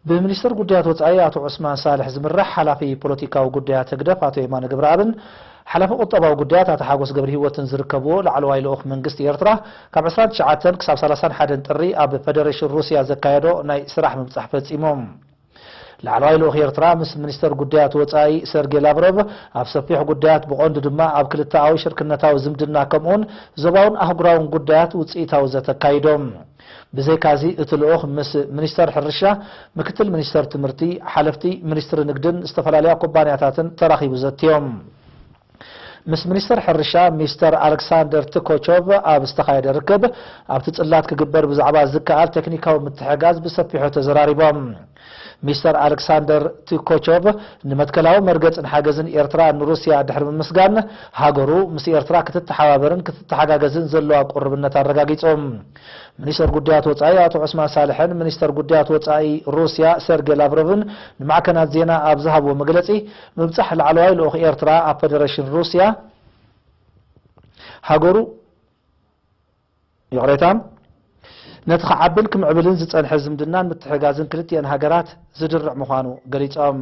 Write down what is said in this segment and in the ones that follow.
ብሚኒስትር ጉዳያት ወጻኢ ኣቶ ዑስማን ሳልሕ ዝምራሕ ሓላፊ ፖለቲካዊ ጉዳያት ህግደፍ ኣቶ የማነ ገብረኣብን ሓላፊ ቁጠባዊ ጉዳያት ኣቶ ሓጎስ ገብረሂወትን ዝርከብዎ ላዕለዋይ ልኡኽ መንግስቲ ኤርትራ ካብ ዕስራን ትሽዓተን ክሳብ ሰላሳን ሓደን ጥሪ ኣብ ፈደረሽን ሩስያ ዘካየዶ ናይ ስራሕ ምብጻሕ ፈጺሞም። ላዕለዋይ ልኡኽ ኤርትራ ምስ ሚኒስተር ጉዳያት ወጻኢ ሰርጌ ላቭሮቭ ኣብ ሰፊሕ ጉዳያት ብቐንዱ ድማ ኣብ ክልተኣዊ ሽርክነታዊ ዝምድና ከምኡውን ዞባውን ኣህጉራውን ጉዳያት ውጽኢታዊ ዘተ ኣካይዶም። ብዘይካዚ እቲ ልኡኽ ምስ ሚኒስተር ሕርሻ፣ ምክትል ሚኒስተር ትምህርቲ፣ ሓለፍቲ ሚኒስትሪ ንግድን ዝተፈላለያ ኩባንያታትን ተራኺቡ ዘትዮም። ምስ ሚኒስተር ሕርሻ ሚስተር ኣሌክሳንደር ትኮቾቭ ኣብ ዝተኻየደ ርክብ፣ ኣብቲ ጽላት ክግበር ብዛዕባ ዝከኣል ቴክኒካዊ ምትሕጋዝ ብሰፊሑ ተዘራሪቦም። ሚስተር ኣሌክሳንደር ትኮቾቭ ንመትከላዊ መርገጽን ሓገዝን ኤርትራ ንሩስያ ድሕሪ ምምስጋን፣ ሃገሩ ምስ ኤርትራ ክትተሓባበርን ክትተሓጋገዝን ዘለዋ ቁርብነት ኣረጋጊጹ። ሚኒስተር ጉዳያት ወጻኢ ኣቶ ዑስማን ሳልሕን ሚኒስተር ጉዳያት ወጻኢ ሩስያ ሰርጌ ላቭሮቭን ንማዕከናት ዜና ኣብ ዝሃብዎ መግለጺ፣ ምብጻሕ ላዕለዋይ ልኡኽ ኤርትራ ኣብ ፈደረሽን ሩስያ ሃገሩ፣ ይቕሬታ፣ ነቲ ክዓብን ክምዕብልን ዝጸንሐ ዝምድናን ምትሕጋዝን ክልቲኤን ሃገራት ዝድርዕ ምዃኑ ገሊጾም።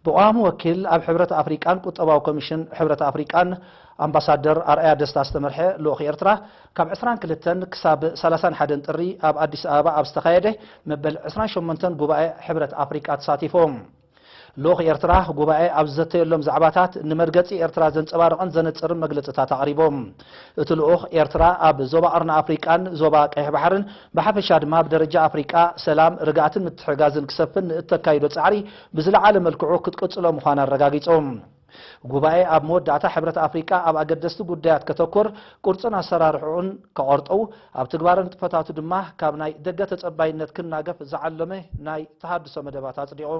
ብቐዋሚ ወኪል ኣብ ሕብረት ኣፍሪቃን ቁጠባዊ ኮሚሽን ሕብረት ኣፍሪቃን ኣምባሳደር ኣርኣያ ደስታ ዝተመርሐ ልኡኽ ኤርትራ፣ ካብ ዕስራን ክልተን ክሳብ ሰላሳን ሓደን ጥሪ ኣብ ኣዲስ ኣበባ ኣብ ዝተኻየደ መበል ዕስራን ሸሞንተን ጉባኤ ሕብረት ኣፍሪቃ ተሳቲፎም። ልኡኽ ኤርትራ ጉባኤ ኣብ ዝዘተየሎም ዛዕባታት፣ ንመርገጺ ኤርትራ ዘንጸባርቕን ዘነጽርን መግለጽታት ኣቕሪቦም። እቲ ልኡኽ፣ ኤርትራ ኣብ ዞባ ቀርኒ ኣፍሪቃን ዞባ ቀይሕ ባሕርን ብሓፈሻ ድማ ኣብ ደረጃ ኣፍሪቃ ሰላም፣ ርግኣትን ምትሕጋዝን ክሰፍን ንእተካይዶ ጻዕሪ ብዝለዓለ መልክዑ ክትቅጽሎ ምዃና ኣረጋጊጾም። ጉባኤ ኣብ መወዳእታ፣ ሕብረት ኣፍሪቃ ኣብ ኣገደስቲ ጉዳያት ከተኩር፣ ቁርጽን ኣሰራርሕኡን ከቐርጠው፣ ኣብ ትግባረ ንጥፈታቱ ድማ ካብ ናይ ደገ ተጸባይነት ክናገፍ ዝዓለመ ናይ ተሃድሶ መደባት ኣጽዲቑ።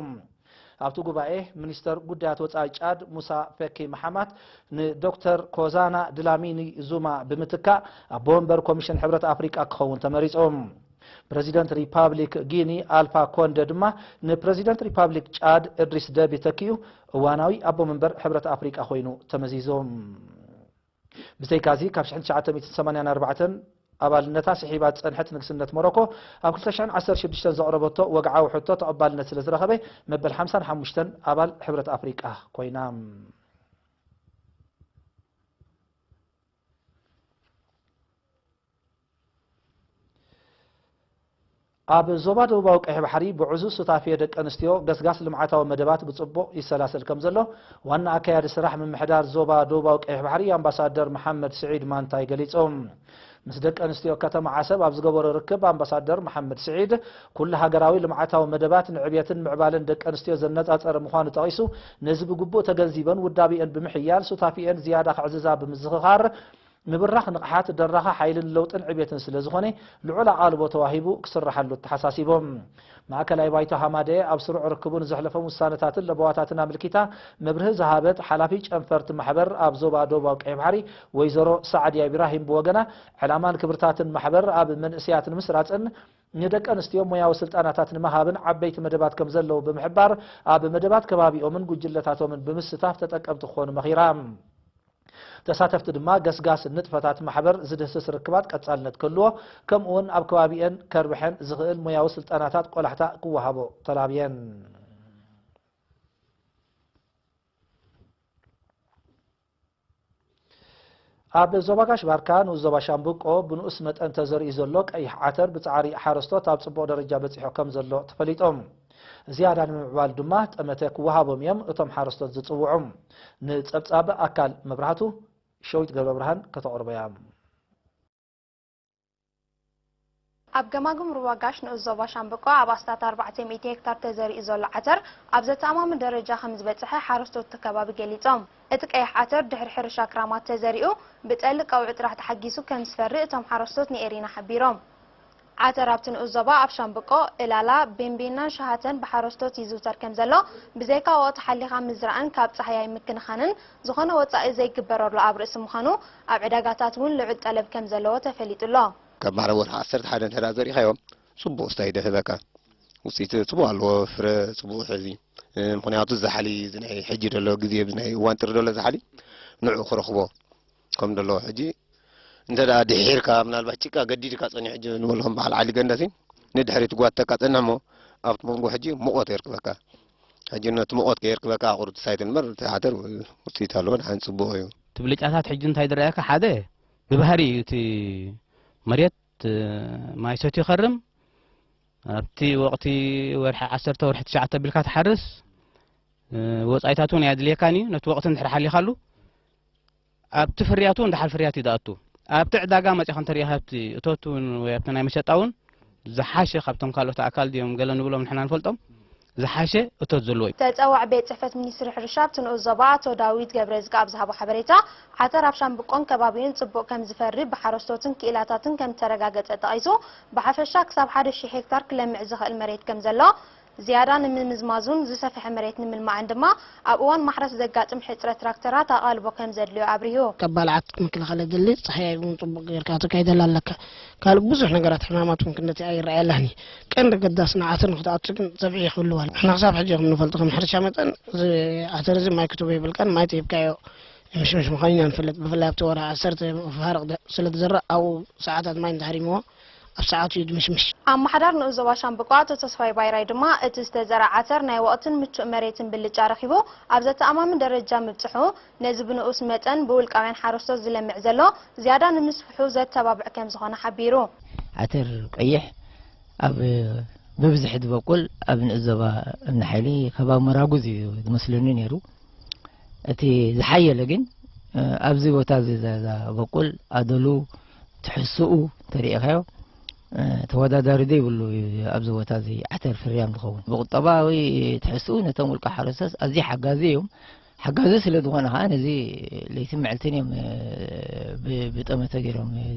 ኣብቲ ጉባኤ፣ ሚኒስተር ጉዳያት ወጻኢ ጫድ ሙሳ ፈኪ መሓማት ንዶክተር ኮዛና ድላሚኒ ዙማ ብምትካእ ኣቦ ወንበር ኮሚሽን ሕብረት ኣፍሪቃ ክኸውን ተመሪጹ። ፕረዚደንት ሪፓብሊክ ጊኒ ኣልፋ ኮንደ ድማ ንፕረዚደንት ሪፓብሊክ ጫድ እድሪስ ደቢ ተኪኡ እዋናዊ ኣቦ መንበር ሕብረት ኣፍሪቃ ኮይኑ ተመዚዙ። ብዘይካዚ፣ ካብ ሽሕን ትሽዓተ ሚእትን ሰማንያን ኣርባዕተን ኣባልነታ ስሒባ ዝጸንሐት ንግስነት ሞሮኮ፣ ኣብ ክልተ ሽሕን ዓሰርተ ሽዱሽተን ዘቕረበቶ ወግዓዊ ሕቶ ተቐባልነት ስለ ዝረኸበ፣ መበል ሓምሳን ሓሙሽተን ኣባል ሕብረት ኣፍሪቃ ኮይና። ኣብ ዞባ ደቡባዊ ቀይሕ ባሕሪ ብዕዙዝ ሱታፌ ደቂ ኣንስትዮ ገስጋስ ልምዓታዊ መደባት ብጽቡቕ ይሰላሰል ከም ዘሎ ዋና ኣካያዲ ስራሕ ምምሕዳር ዞባ ደቡባዊ ቀይሕ ባሕሪ ኣምባሳደር መሓመድ ስዒድ ማንታይ ገሊጾም። ምስ ደቂ ኣንስትዮ ከተማ ዓሰብ ኣብ ዝገበሮ ርክብ ኣምባሳደር መሓመድ ስዒድ፣ ኩሉ ሃገራዊ ልምዓታዊ መደባት ንዕብየትን ምዕባለን ደቂ ኣንስትዮ ዘነጻጸረ ምዃኑ ጠቒሱ፣ ነዚ ብግቡእ ተገንዚበን ውዳቤአን ብምሕያል ሱታፌአን ዝያዳ ከዕዝዛ ብምዝኽኻር፣ ምብራኽ ንቕሓት፣ ደራኸ ሓይልን ለውጥን ዕብየትን ስለ ዝኾነ፣ ልዑል ኣቓልቦ ተዋሂቡ ክስርሓሉ ኣተሓሳሲቦም። ማእከላይ ባይቶ ሃማደኤ ኣብ ስሩዕ ርክቡ ንዘሕለፎም ውሳነታትን ለበዋታትን ኣመልኪታ መብርሂ ዝሃበት ሓላፊ ጨንፈርቲ ማሕበር ኣብ ዞባ ደቡባዊ ቀይሕ ባሕሪ ወይዘሮ ሳዕድያ ኢብራሂም ብወገና፣ ዕላማን ክብርታትን ማሕበር ኣብ መንእሰያት ንምስራጽን ንደቂ ኣንስትዮ ሞያዊ ስልጠናታት ንምሃብን ዓበይቲ መደባት ከም ዘለዉ ብምሕባር፣ ኣብ መደባት ከባቢኦምን ጉጅለታቶምን ብምስታፍ ተጠቀምቲ ክኾኑ መኺራ። ተሳተፍቲ ድማ ገስጋስ ንጥፈታት ማሕበር ዝድህስስ ርክባት ቀጻልነት ክህልዎ፣ ከምኡውን ኣብ ከባቢኤን ከርብሐን ዝኽእል ሞያዊ ስልጠናታት ቆላሕታ ክወሃቦ ተላብየን። ኣብ ዞባ ጋሽ ባርካ ንኡስ ዞባ ሻምብቆ ብንኡስ መጠን ተዘሪኡ ዘሎ ቀይሕ ዓተር ብጻዕሪ ሓረስቶት ኣብ ጽቡቕ ደረጃ በጺሑ ከም ዘሎ ተፈሊጦም። ዝያዳ ንምምዕባል ድማ ጠመተ ክወሃቦም እዮም እቶም ሓረስቶት ዝጽውዑ። ንጸብጻብ ኣካል መብራህቱ፣ ሸዊት ገብረብርሃን ከተቕርቦ እያ። ኣብ ገማግም ሩባ ጋሽ ንኡስ ዞባ ሻምብቆ ኣብ ኣስታት ኣርባዕተ ሚእቲ ሄክታር ተዘሪኡ ዘሎ ዓተር ኣብ ዘተኣማምን ደረጃ ከም ዝበጽሐ ሓረስቶት እቲ ከባቢ ገሊጾም። እቲ ቀይሕ ዓተር ድሕሪ ሕርሻ ክራማት ተዘሪኡ ብጠሊ ቀውዒ ጥራሕ ተሓጊሱ ከም ዝፈሪ እቶም ሓረስቶት ንኤሪና ሓቢሮም። ዓተር ኣብቲ ንኡስ ዞባ ኣብ ሻምብቆ፣ እላላ፣ ቤምቤናን ሸሃተን ብሓረስቶት ይዝውተር ከም ዘሎ፣ ብዘይካ ወቕቲ ሓሊኻ ምዝራእን ካብ ጻህያይ ምክንኻንን ዝኾነ ወጻኢ ዘይግበረሉ ኣብ ርእሲ ምዃኑ፣ ኣብ ዕዳጋታት እውን ልዑል ጠለብ ከም ዘለዎ ተፈሊጡ ኣሎ። ካብ ማዕረ ወርሒ ዓሰርተ ሓደ እንተ ደኣ ዘሪእኻዮ፣ ጽቡቕ ስታይ ደህበካ። ውጽኢት ጽቡቕ ኣለዎ፣ ፍረ ጽቡቕ ሕዚ። እ፣ ምኽንያቱ ዛሕሊ፣ እዚ ናይ ሕጂ ደሎ ግዜ፣ ኣብዚ ናይ እዋን ጥሪ ደሎ ዛሕሊ፣ ንዕኡ ክረኽቦ ከም ደሎ። ሕጂ እንተ ደኣ ድሒርካ፣ ምናልባት ጭቃ ገዲድካ ጸኒሑ፣ ሕጂ ንበልኹም በዓል ዓሊ ገንዳሲ፣ ንድሕሪት ጓተካ ጸንሕ እሞ፣ ኣብቲ መንጎ ሕጂ ሙቐት የርክበካ። ሕጂ ነቲ ሙቐት ከየርክበካ፣ ኣቑሩብ ትሳይት እምበር፣ እቲ ዓተር ውጽኢት ኣለዎ፣ ንዓን ጽቡቕ እዩ። እቲ ብልጫታት ሕጂ እንታይ ዝረኣየካ? ሓደ፣ ብባህሪ እዩ እቲ መሬት፣ እ፣ ማይ ሰትዩ ይኸርም። ኣብቲ ወቕቲ ወርሒ ዓሰርተ፣ ወርሒ ትሽዓተ ኣቢልካ ትሓርስ፣ እ፣ ወጻኢታት እውን ኣየድልየካን እዩ። ነቲ ወቕቲ እንድሕር ሓሊኻሉ፣ ኣብቲ ፍርያት እውን ደሓር ፍርያት እዩ ዝኣቱ። ኣብቲ ዕዳጋ መጺኻ እንተሪኢኻ፣ ኣብቲ እቶት እውን ወይ ኣብቲ ናይ መሸጣ እውን ዝሓሸ ካብቶም ካልኦት ኣካል ድዮም ገለ ንብሎም ንሕና ንፈልጦም፣ ዝሓሸ እቶት ዘለዎ እዩ። ተጸዋዕ ቤት ጽሕፈት ሚኒስትሪ ሕርሻ ኣብቲ ንኡስ ዞባ ኣቶ ዳዊት ገብረዝጊ ኣብ ዝሃቦ ሓበሬታ፣ ዓተር ኣብ ሻምብቆን ከባቢኡን ጽቡቕ ከም ዝፈሪ ብሓረስቶትን ክኢላታትን ከም ዝተረጋገጸ ጠቒሱ፣ ብሓፈሻ ክሳብ ሓደ ሺሕ ሄክታር ክለምዕ ዝኽእል መሬት ከም ዘሎ፣ ዝያዳ ንምምዝማዙን ዝሰፍሐ መሬት ንምልማዕን ድማ ኣብ እዋን ማሕረስ ዘጋጥም ሕጽረት ትራክተራት ኣቓልቦ ከም ዘድልዮ ኣብሪሁ። ካብ ባልዓት ምክልኻል የድሊ፣ ጻህያይ እውን ጽቡቕ ጌርካ ተካይደላ ኣለካ። ካልእ ብዙሕ ነገራት፣ ሕማማት እውን ክንደቲ ኣይረኣየላን እዩ። ቀንዲ ገዳስ ንዓተር ንክትኣቱ ግን ዘብዒ ክህልዋ ኣሎ። ንሕና ክሳብ ሕጂ ከም ንፈልጦ፣ ከም ሕርሻ መጠን፣ እዚ ዓተር እዚ ማይ ክትቦ የብልካን፣ ማይ ተሂብካዮ ምሽምሽ ምዃኑ ኢና ንፈልጥ። ብፍላይ ኣብቲ ወርሒ ዓሰርተ መፋርቕ ደ-፣ ስለ ዝዘራእ፣ ኣብኡ ሰዓታት ማይ እንተሃሪምዎ፣ ኣብ ሰዓቱ እዩ ዝምሽምሽ። ኣመሓዳር ንኡስ ዞባ ሻምብቆ ኣቶ ተስፋይ ባይራይ ድማ፣ እቲ ዝተዘርኣ ዓተር ናይ ወቕትን ምቹእ መሬትን ብልጫ ረኺቡ ኣብ ዘተኣማምን ደረጃ ምብጽሑ፣ ነዚ ብንኡስ መጠን ብውልቃውያን ሓረስቶት ዝለምዕ ዘሎ ዝያዳ ንምስፍሑ ዘተባብዕ ከም ዝኾነ ሓቢሩ። ዓተር ቀይሕ ኣብ ብብዝሒ ዝበቁል ኣብ ንኡስ ዞባ እምኒ ሓይሊ ከባቢ መራጉዝ እዩ ዝመስለኒ ነይሩ። እቲ ዝሓየለ ግን፣ እ፣ ኣብዚ ቦታ እዚ ዘ-፣ ዘበቁል ኣደሉ ትሕስኡ እንተሪኢኻዮ፣ እ፣ ተወዳዳሪ ዘይብሉ እዩ ኣብዚ ቦታ እዚ ዓተር ፍርያም ዝኸውን። ብቁጠባዊ ትሕስኡ ነቶም ውልቀ ሓረስቶት ኣዝዩ ሓጋዚ እዮም። ሓጋዚ ስለ ዝኾነ ከዓ ነዚ ለይትን መዓልትን እዮም፣ እ፣ ብ-፣ ብጠመተ ገይሮም፣ እ፣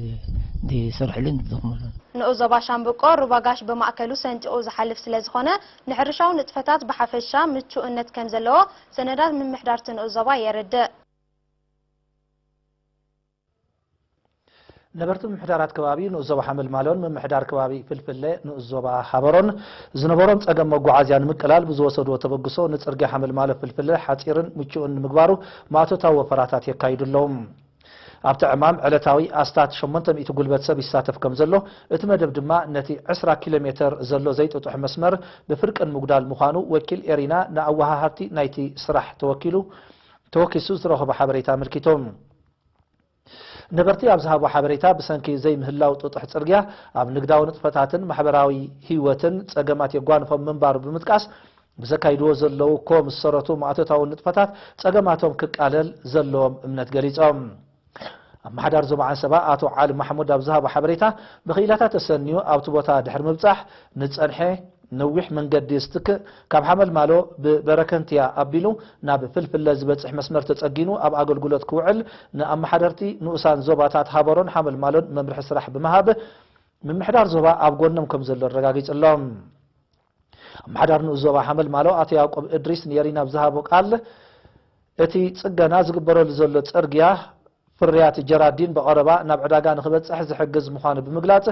ዝሰርሕሉን ዝደኽሙሉን። ንኡስ ዞባ ሻምብቆ ሩባ ጋሽ ብማእከሉ ሰንጢቑ ዝሓልፍ ስለ ዝኾነ፣ ንሕርሻዊ ንጥፈታት ብሓፈሻ ምቹእነት ከም ዘለዎ ሰነዳት ምምሕዳር እቲ ንኡስ ዞባ የረድእ። ነበርቲ ምምሕዳራት ከባቢ ንኡስ ዞባ ሓመልማሎን ምምሕዳር ከባቢ ፍልፍለ ንኡስ ዞባ ሃበሮን ዝነበሮም ጸገም መጓዓዝያ ንምቅላል ብዝወሰድዎ ተበግሶ፣ ንጽርግያ ሓመልማሎ ፍልፍለ ሓጺርን ምቹእን ንምግባሩ ማእቶታዊ ወፈራታት የካይዱ ኣለዉ። ኣብቲ ዕማም ዕለታዊ ኣስታት ሸሞንተ ሚእቲ ጉልበት ሰብ ይሳተፍ ከም ዘሎ፣ እቲ መደብ ድማ ነቲ ዕስራ ኪሎ ሜተር ዘሎ ዘይጥጡሕ መስመር ብፍርቂ ንምጉዳል ምዃኑ ወኪል ኤሪና ንኣወሃሃድቲ ናይቲ ስራሕ ተወኪሉ፣ ተወኪሱ ዝረኸቦ ሓበሬታ ኣመልኪቱ። ነበርቲ ኣብ ዝሃቦ ሓበሬታ፣ ብሰንኪ ዘይምህላው ጥጡሕ ጽርግያ፣ ኣብ ንግዳዊ ንጥፈታትን ማሕበራዊ ህይወትን ጸገማት የጓንፎም ምንባሩ ብምጥቃስ፣ ብዘካይድዎ ዘለዉ ኮም ዝሰረቱ ማእቶታዊ ንጥፈታት ጸገማቶም ክቃለል ዘለዎም እምነት ገሊጾም። ኣመሓዳሪ ዞባ ዓንሰባ ኣቶ ዓሊ ማሕሙድ ኣብ ዝሃቦ ሓበሬታ፣ ብክኢላታት ተሰንዩ ኣብቲ ቦታ ድሕሪ ምብጻሕ፣ ንጸንሐ ነዊሕ መንገዲ ዝትክእ፣ ካብ ሓመልማሎ ብበረከንትያ ኣቢሉ ናብ ፍልፍለ ዝበጽሕ መስመር ተጸጊኑ ኣብ ኣገልግሎት ክውዕል ንኣመሓደርቲ ንኡሳን ዞባታት ሃበሮን ሓመልማሎን መምርሒ ስራሕ ብምሃብ፣ ምምሕዳር ዞባ ኣብ ጎኖም ከም ዘሎ ኣረጋጊጹ ኣሎ። ኣመሓዳሪ ንኡስ ዞባ ሓመልማሎ ኣቶ ያዕቆብ እድሪስ ንኤሪና ኣብ ዝሃቦ ቃል፣ እቲ ጽገና ዝግበረሉ ዘሎ ጽርግያ ፍርያት ጀራዲን ብቐረባ ናብ ዕዳጋ ንኽበጽሕ ዝሕግዝ ምዃኑ ብምግላጽ፣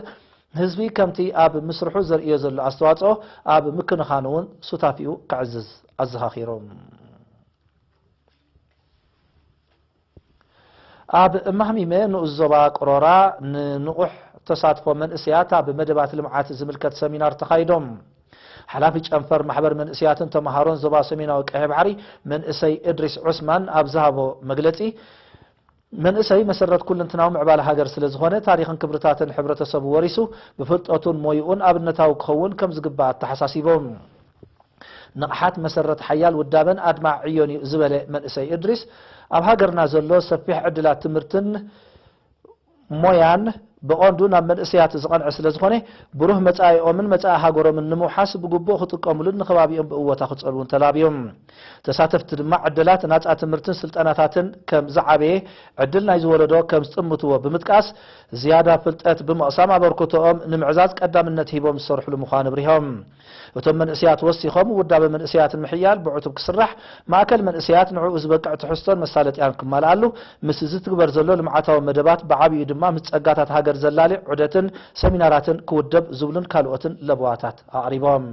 ህዝቢ ከምቲ ኣብ ምስርሑ ዘርእዮ ዘሎ ኣስተዋጽኦ ኣብ ምክንኻኑ እውን ሱታፊኡ ከዕዝዝ ኣዘኻኺሩ። ኣብ እማህሚመ ንኡስ ዞባ ቅሮራ ንንቑሕ ተሳትፎ መንእሰያት ኣብ መደባት ልምዓት ዝምልከት ሰሚናር ተኻይዶም። ሓላፊ ጨንፈር ማሕበር መንእሰያትን ተምሃሮን ዞባ ሰሜናዊ ቀይሕ ባሕሪ መንእሰይ እድሪስ ዑስማን ኣብ ዝሃቦ መግለጺ፣ መንእሰይ መሰረት ኩልንትናዊ ምዕባለ ሃገር ስለ ዝኾነ፣ ታሪኽን ክብርታትን ሕብረተሰቡ ወሪሱ፣ ብፍልጠቱን ሞይኡን ኣብነታዊ ክኸውን ከም ዝግባእ ኣተሓሳሲቦም። ንቕሓት መሰረት ሓያል ውዳበን ኣድማዒ ዕዮን እዩ ዝበለ መንእሰይ እድሪስ፣ ኣብ ሃገርና ዘሎ ሰፊሕ ዕድላት ትምህርትን ሞያን ብቐንዱ ናብ መንእሰያት ዝቐንዐ ስለ ዝኾነ፣ ብሩህ መጻኢኦምን መጻኢ ሃገሮምን ንምውሓስ ብግቡእ ክጥቀሙሉን ንከባቢኦም ብእወታ ክጸልዉን ተላብዮም። ተሳተፍቲ ድማ ዕድላት ናጻ ትምህርትን ስልጠናታትን ከም ዝዓበየ ዕድል ናይ ዝወለዶ ከም ዝጥምትዎ ብምጥቃስ፣ ዝያዳ ፍልጠት ብምቕሳም ኣበርክቶኦም ንምዕዛዝ ቀዳምነት ሂቦም ዝሰርሕሉ ምዃኑ ኣብሪሆም። እቶም መንእሰያት ወሲኾም፣ ውዳበ መንእሰያት ንምሕያል ብዕቱብ ክስራሕ፣ ማእከል መንእሰያት ንዕኡ ዝበቅዕ ትሕዝቶን መሳለጥያን ክማልኣሉ፣ ምስ ዝትግበር ዘሎ ልምዓታዊ መደባት ብዓብዩ ድማ ምስ ጸጋታት ሃገር ዘላሊ ዑደትን ሰሚናራትን ክውደብ ዝብሉን ካልኦትን ለበዋታት ኣቕሪቦም።